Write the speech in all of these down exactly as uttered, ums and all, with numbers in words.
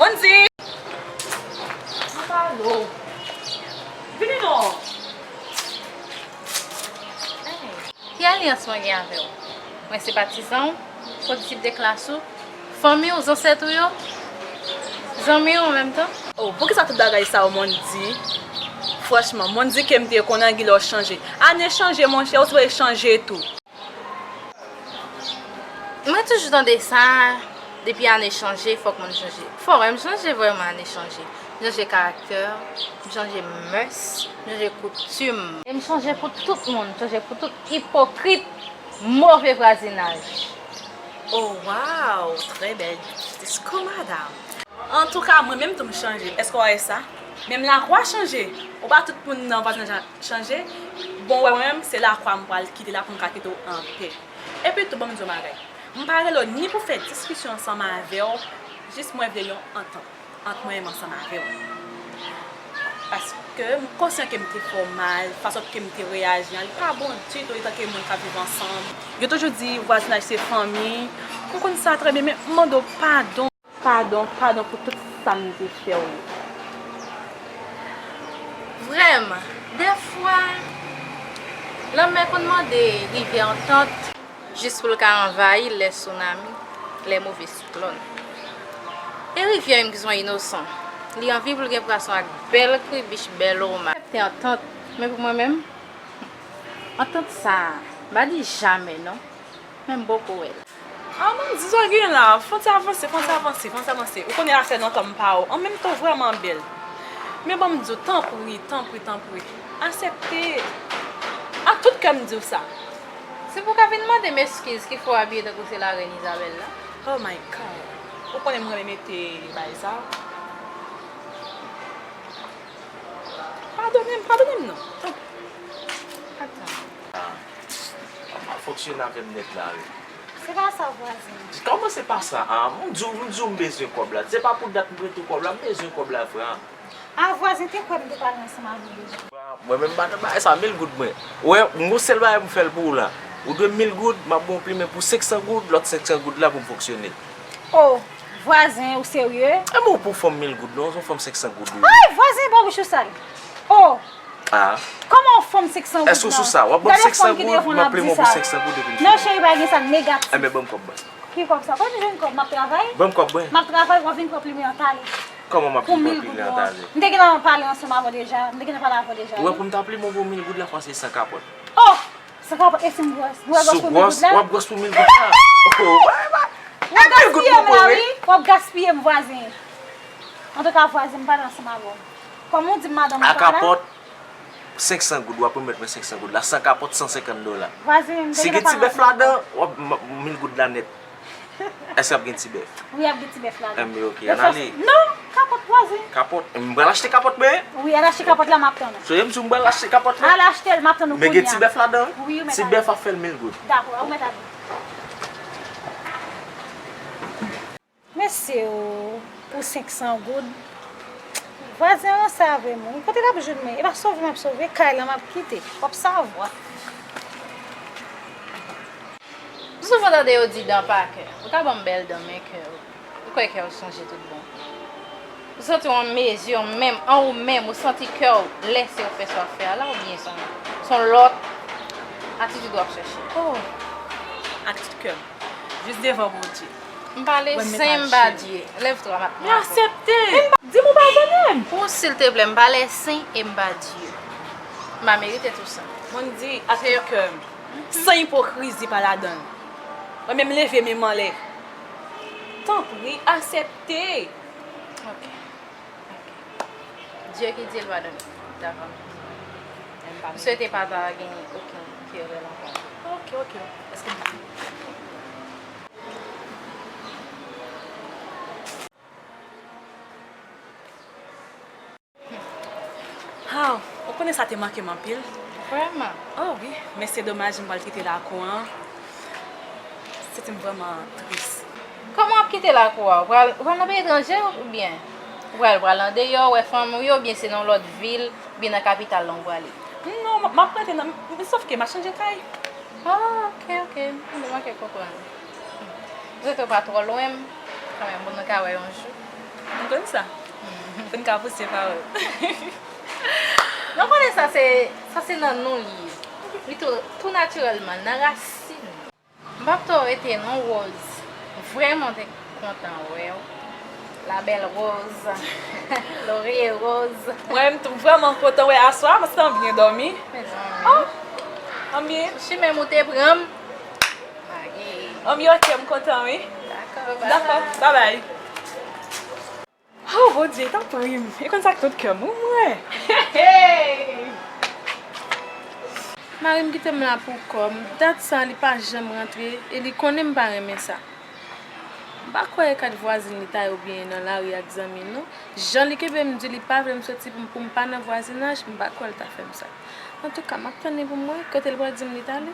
Mondy! Mwen pale w. Vini non! Ki alyans mwen gen avè w? Mwen se patizan w, kondisip de klas ou, fanmi w, zansèt ou yo, zanmi w an menm tan? Oh, poukisa tout bagay sa yo, Mondy? Franchman, Mondy ke m te konnen an gen lè w chanje. Ane chanje, monchè, ou sipoze chanje tou. Mwen toujou tande sa, depi ane chanje, fòk moun chanje. Fò wè m chanje vrèman, ane chanje. M chanje karaktè, m chanje mès, m chanje koutim. E m chanje pou tout moun, m chanje pou tout ipokrit, move vwazinaj. Oh, wow! Trè bèl diskou, madanm. Antouka, mwen menm tou m chanje. Èske w wè sa? Menm lakwa chanje. Ou pa tout moun nan vwazinaj la chanje. Bon, wè mwen menm, se lakwa m pral kite la pou m ka kite w anpè. Epi tou, ban m di w yon bagay. M pa rele w ni pou fè diskisyon ansanm avè w, jis mwen vle yon antant ant mwen menm ansanm avè w. Paske m konsyan ke m te fè w mal, fason ke m te reyaji an, li pa bon ditou, etanke moun k ap viv ansanm. Yo toujou di vwazinaj se fanmi. M konn sa trè byen, men m mande w padon. Padon, padon pou tout sa m te fè w yo. Vrèman, dèfwa, lanmè konn mande rivyè antant jis pou l ka anvayi l lè sounami, lè move siklòn. E rivyè menm ki se yon inosan, li anvi pou l gen pwason ak bèl kribich, bèl omaj. Te antant, men pou mwen menm, antant sa a, m pa di jamè non. Men m poko wè l. Ah, ban m di sa w gen la. Fò n ti avanse, fò n ti avanse, fò n ti avanse. Ou konnen afè nan tan m pa w. An menm tan w vrèman bèl. Men ban m di w, tanpri, tanpri, tanpri. Aksepte. Ak tout kè m di w sa. Se pou w ka vin mande m eskiz ki fè w abiye tankou se larèn Izabèl la? Oh my God. Ou konnen m renmen mete bagay sa. Padone m, padone m non. Tanpri. Atan. Ah, w ap fonksyone avè m nèt la, wi. Se pa sa, vwazen. Kòman se pa sa, a? M di w, m di w m bezwen kòb la. Se pa pou dat m prete w kòb la, m bezwen kòb la vre, a. A, vwazen, te kwè m te pale ansanm avè w deja. Mwen menm m pa nan bagay sa, mil goud mwen. Ou wè, m gon sèl bagay pou m fè l pou ou la. Ou dwe m mil goud, m ap ba w plimen pou senk san goud, lòt senk san goud la pou m fonksyone. Oh, vwazen, ou serye? E mwen ou pou fanm mil goud non, se yon fanm senk san goud wi. Ay, vwazen, ba w bouch ou sal. Oh! Ah. Kòman yon fanm senk san goud? Èske w sou sa? W ap ban m senk san goud, m ap plimen w pou senk san goud epi n fini. Non, cheri, pa gen sa, negatif. Enben, ban m kòb mwen. Ki kòb sa? Kote m jwenn kòb? M ap travay? Ban m kòb mwen. M ap travay, w ap vin pran plimen an, tale. Kòman m ap vin pran plimen an, tale? M te gentan pale ansanm avè w deja. M te gentan pale avè w deja. Ou wè, pou m ta plimen w pou mil goud la, fò se san kapòt. Oh! San kapòt, e si m gwòs? M wè gwòs pou mil goud la? W ap gwòs pou mil goud la? Oh, wè, wè. W ap gaspiye m la, wi. W ap gaspiye m, vwazen. Antouka, vwazen, m pale ansanm avè w. Kòm ou di m madanm ou pa la. A kapòt, senk san goud, w ap remèt mwen senk san goud la. San kapòt, san senkant dola. Vwazen, m te gentan pale ansanm avè w. Si gen ti bèf ladan, w ap, m, mil goud la nèt. Èske ap gen ti bèf? Wi, ap gen ti bèf ladan. Enben, ok, ann ale. Non, kapòt, vwazen. Kapòt? M pral achte kapòt mwen. Wi, al achte kapòt la, m ap tann ou. Sonje m di w m pral achte kapòt mwen. Al achte l, m ap tann ou kounye a. Men gen ti bèf ladan. Wi, ou mèt ale. Ti bèf ap fè l mil goud. Dakò, ou mèt ale. Mèsi o, pou senk san goud. Vwazen ranse avè m wi. Kote l ap jwenn mwen? E pa sove m ap sove, kay la m ap kite. W ap savwa. M souvan tande yo di dan pa kè. Ou ta ban m bèl dan men kè w. Ou kwè kè w chanje tout bon. Ou santi w an mezi menm, an ou menm, ou santi kè w lèse w fè sa w ap fè a la oubyen se yon, se yon lòt atitid w ap chèche? Oh! Ak tout kè m. Jis devan Bondye. M pale sen m ba Dye. Lèv twa, m ap. Men aksepte. Di m ou padone m. Pou silteplè, m pale sen e m ba Dye. M pa merite tou sa. Mwen di ak tout kè m. San ipokrizi pa ladan l. Mwen menm leve men m anlè. Tanpri, aksepte. Ok. Ok. Dye ki di l padone. Dakò. M swete pa ta gen okenn kerèl ankò. Ok, ok. Èske m Aw, ou konnen sa te manke m anpil. Vrèman? Oh wi, men se domaj m pral kite lakou an. Santi m vrèman tris. Kòman w ap kite lakou a? Ou pral, ou pral nan peyi etranje oubyen? Ou pral, pral andeyò, wè fanmi w yo, oubyen se nan yon lòt vil, oubyen nan kapital la w prale? Non, m, m ap rete nan, men sòf ke m ap chanje kay. Ah, ok, ok. Mwen manke konprann. M swete w pa twò lwen m, kanmenm, pou nou ka wè yon jou. M konn sa. Pou n ka pouse pawòl. Nou konnen sa se, sa se nan nou li ye. Li tou, tou natirèlman, nan rasin. M p ap twò rete non, Rose. Vrèman te kontan wè w. La belle Rose. Laurier Rose. Mwen menm tou, m vrèman kontan wè aswè a, m santi m byen dòmi. Mezanmi. Oh, anmye. Chimen ou te pran m. Anmye, ok, m kontan wi. Dakò, dakò, bye bye. Oh, Bondye, tanpri m. E konn sa k tout kè m, wi, mwen. Mari m kite m la pou kò m. Dat sa, li pa janm rantre, e li konnen m pa renmen sa. M pa kwè e kat vwazin li ta ye oubyen nan lari ak zanmi l, non. Jan li kenbe m di li pa vle m soti pou m, pou m pa nan vwazinaj, m pa kwè l ta fè m sa. Antouka, m ap tann li pou m wè kote l pral di m li t ale.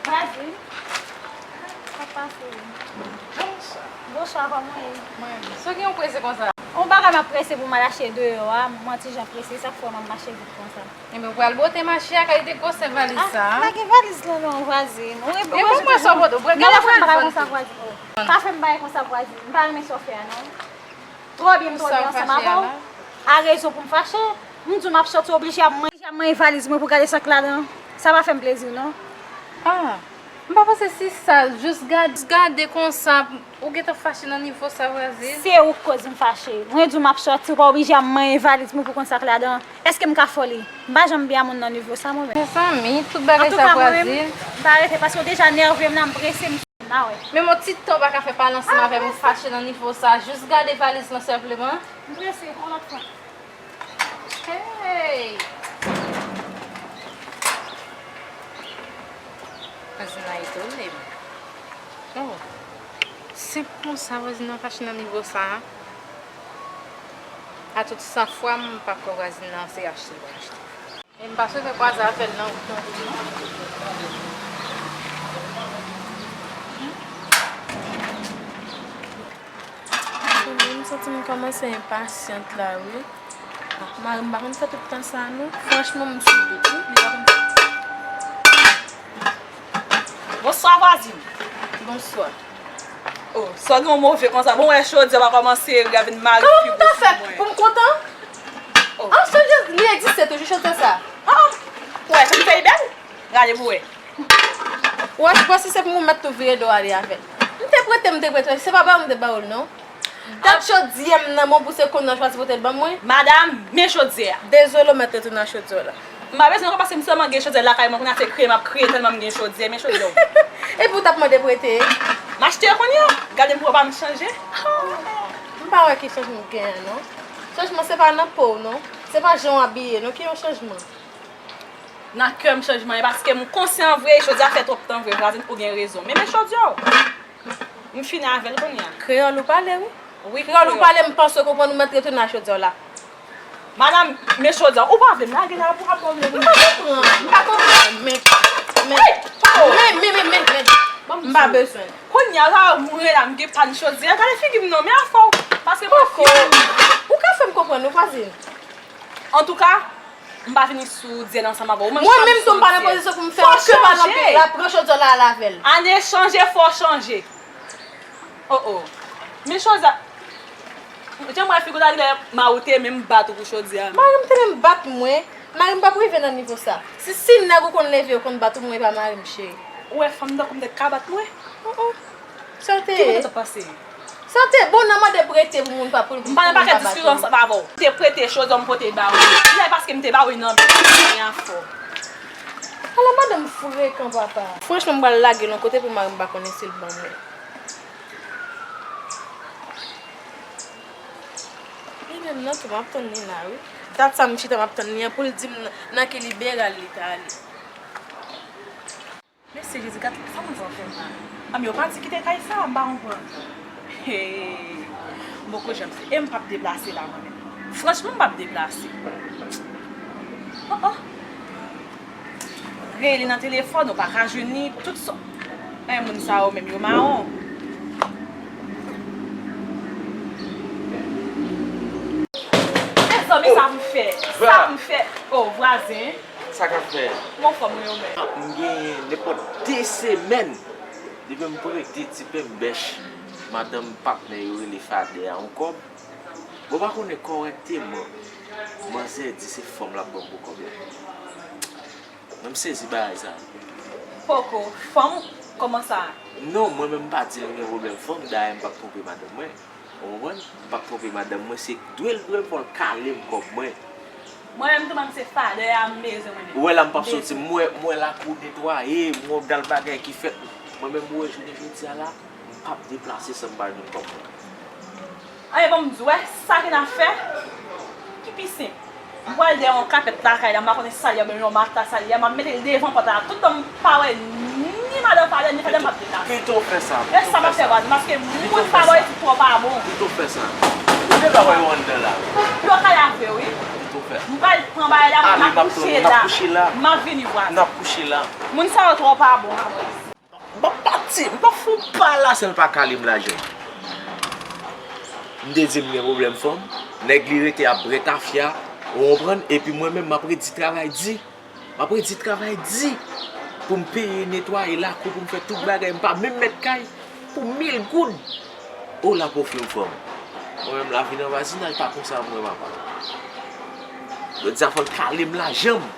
Vwazin. Sa k pase? Bonswa. Bonswa, kòman w ye? Mwen, sa w gen w prese konsa? Yon bagay m ap prese pou m al achte deyò a, m an ti jan prese, sa k fè m ap mache vit konsa. Enben, ou pral bwote mache a, kalite gwosè valiz sa a? Ah, lage valiz lan non, vwazin. Ou re-, ou rejte mwen sa w pote, ou pral gade valiz lan. Non, pa fè m bagay konsa, vwazin. Oh. Pa fè m bagay konsa, vwazin. M pa renmen sa w fè a, non. Twò byen, m twò byen ansanm avè w. A rezon pou m fache. M di w m ap sòti, oblije ap manje, ap manje valiz mwen pou gade sa k ladan. Sa pa fè m plezi, non. Ah, m pa panse se sa, jis gad-, gade konsa. Ou gentan fache nan nivo sa, vwazin? Se ou k koz m fache. Mwen di w m ap sòti, ou pa oblije ap manyen valiz mwen pou konn sa k ladan. Èske m ka fè w li? M pa janm byen a moun nan nivo sa, mwen menm. Mezanmi, tout bagay sa, vwazin. Antouka, mwen menm, m pa rete paske w deja nève m la, m prese, m sou m la, wè. Menm yon ti tan w pa ka fè pale ansanm avè m, ou fache nan nivo sa. Jis gade valiz lan senpleman. M prese, yon lòt fwa. Hey! Vwazin nan etone m. Oh. Senp konsa, vwazin nan fache nan nivo sa a. A tout san fwa, m pa kwè vwazin nan se achte l pral achte. E m pa swete kwaze avè l nan wout nan tou, non. Mezanmi, m santi m kòmanse enpasyant la, wi. Ah, mari m pa konn fè tout tan sa, non. Franchman, m sou dout, wi. Li pa konn fè. Bonswa, vwazin. Bonswa. Oh, sa w gen w move konsa? Bon, wè, chodyè pa kòmanse, li a vin mare figi sou mwen. Kòman pou m ta fè pou m kontan? Oh. Ah, chodyè, li egziste toujou, chodyè sa. Ah, ah. Wè, fè m fè li bèl? Gade pou wè. Wè, ou panse se pou mwen mèt tou vire do ale avè l? M te prete, m te prete, se pa ba w m te ba w l, non. Dat chodyè m nan men w pou se kounye a w chwazi pote l ban mwen? Madanm, men chodyè a. Dezole, w mèt retounen ak chodyè w la. M pa bezwen ankò paske m sèlman gen chodyè lakay mwen, kounye a se kriye m ap kriye tèlman m gen chodyè, men chodyè w. Epi w t ap mande prete? M achte yo kounye a. Gade m pou w pa m chanje. M pa wè ki chanjman w genyen, non. Chanjman se pa nan po w, non. Se pa jan w abiye, non, ki yon chanjman. Nan kè m chanjman ye, paske m konsyan vre, jodi a fè twòp tan vre, vwazin, ou gen rezon. Men, men chodyè w. M fini avè l kounye a. Kreyòl ou pale, wi. Wi, kreyòl ou pale, m panse w konprann, ou mèt retounen a chodyè w la. Madanm, men chodyè w, ou pa vle m lage la pou ap pwoblèm. M pa konprann, m pa konprann, men, men, men, men, men, men, men, m pa bezwen. Kounye a, la, m rele la, m gen pàn chodyè, gade figi m non, men afè w, paske mwen fini. Ou ka fè m konprann, wi, vwazin. Antouka, m pa vini sou dyèn ansanm avè w. Mwen menm tou, m pa nan pozisyon pou m fè anyen, pa nan pi la, pran chodyè w la, al avè l. Ane chanje, fò chanje. Oh, oh. Men chodyè, jan m wè figi w la, lè mari w te menm bat ou pou chodyè a. Mari m te menm bat mwen. Mari m p ap rive nan nivo sa. Si, si nèg ou konn leve yo konn bat ou, mwen e pa mari m, cheri. Ou wè fanm tankou m te ka bat mwen? Oh, oh. Sa w te ye? Ki kote w t ap pase? Sa te bon nan mande prete pou moun pa pou pou moun pa ka bat ou. M pa nan pakèt diskisyon ansanm avè w. M te prete chodyè m pote ba ou. Lè paske m te ba ou nan byen fò. Ala madanm frekan papa. Franchman, m pral lage l yon kote pou mari m pa konnen si l ban mwen. Li menm nan tou, m ap tann li la, wi. Dat sa m chita, m ap tann li an pou l di m nan, nan ki liberal li ta ale. Mèsi Jezi, gad sa moun sa yo fè m la. Anmye, yo pati kite kay sa, m pa konprann. Hey, m poko janm se, e m p ap deplase la mwen menm. Franchman, m p ap deplase. Oh, oh. Rele nan telefòn, ou pa ka jwenn li, tout sa. Men moun sa yo menm yo mawon. Mezanmi, sa m fè? Sa m fè? O, vwazen. Sa k ap fè? Kòman fòm ou yo menm? M genyen nenpòt de semèn depi m prete ti pen bèch madanm patnè yo rele Fadè a yon kòb. Bon, pa konnen kòrèkteman, manzè di se fanm l ap ban m pou kòb la. Mwen, m sezi bagay sa. Poko, fanm? Kòman sa? Non, mwen menm m pa di l m gen pwoblèm fanm, dayè m p ap twonpe madanm mwen. Ou konprann? M p ap twonpe madanm mwen, se dwe l dwe m fò l kale m kòb mwen. Mwen menm tou, mwen se Fadè a m bezwen mwen menm. Ou wè la m p ap soti, m wè, m wè lakou netwaye, m wè dal bagay ki fèt. Mwen menm, ou wè jounen jodi a la, m p ap deplase san m pa jwenn kòb mwen. Anyen, bon, m di w, wè sa ki n ap fè ki pi senp. M pral dèyè yon kapèt lakay la, m pa konnen sa l ye, oubyen yon matla sa l ye, m ap mete l devan pòt la. Toutan m pa wè ni madanm Fadè, ni Fadè, m p ap deplase. Pito fè sa. E sa m ap fè, vwazen, paske moun pa bò isit twò pa bon. Pito fè sa. Ou te ka wè yo anndan la. Yo ka lave, wi. Pito fè. M pral pran bagay la, m ap kouche la. M ap vini, vwazen. N ap kouche la. Moun sa yo twò pa bon. M p ap pati, m p ap fè yon pa la san l pa kale m lajan. M te di m gen pwoblèm fanm, nèg li rete ap bwè tafya, ou konprann, epi mwen menm m ap redi travay di. M ap redi travay di pou m peye netwaye lakou, pou m fè tout bagay, m pa menm mèt kay pou mil goud. O la pwofim fanm. Mwen menm lavi nan vwazinaj pa konsa mwen papa. Jodi a fò l kale m lajan m.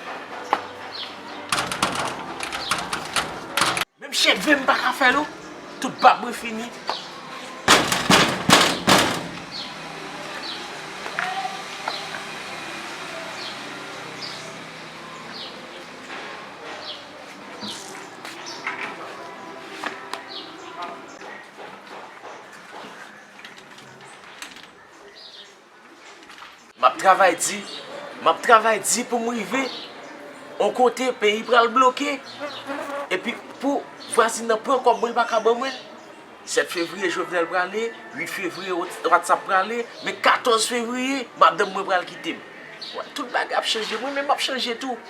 Menm cheve m pa ka fè l, non. Tout bab mwen fini. M ap travay di, m ap travay di pou m rive yon kote peyi pral bloke. Epi pou vwazin nan pran kòb mwen, li pa ka ban mwen l. Sèt fevriye, Jovenel prale, uit fevriye, Whats-, WhatsApp prale, men katòz fevriye, madanm mwen pral kite m. Wè, tout bagay ap chanje, mwen menm m ap chanje tou.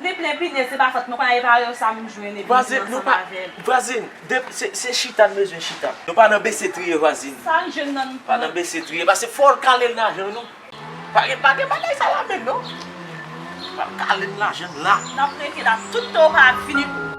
Li plen pinèz, se pa fòt mwen, konn al repare yo sa m jwenn epi m ansanm avè l. Vwazin, se, se chita n bezwen chita. Nou pa nan bese triye vwazin. Sa n jwenn nan. Pa nan bese triye, paske fò l kale l nan lajan nou. Pa gen, pa gen bagay sa la menm non. Pa l kale l nan lajan n la. N ap rete la, tout tan w pa vini.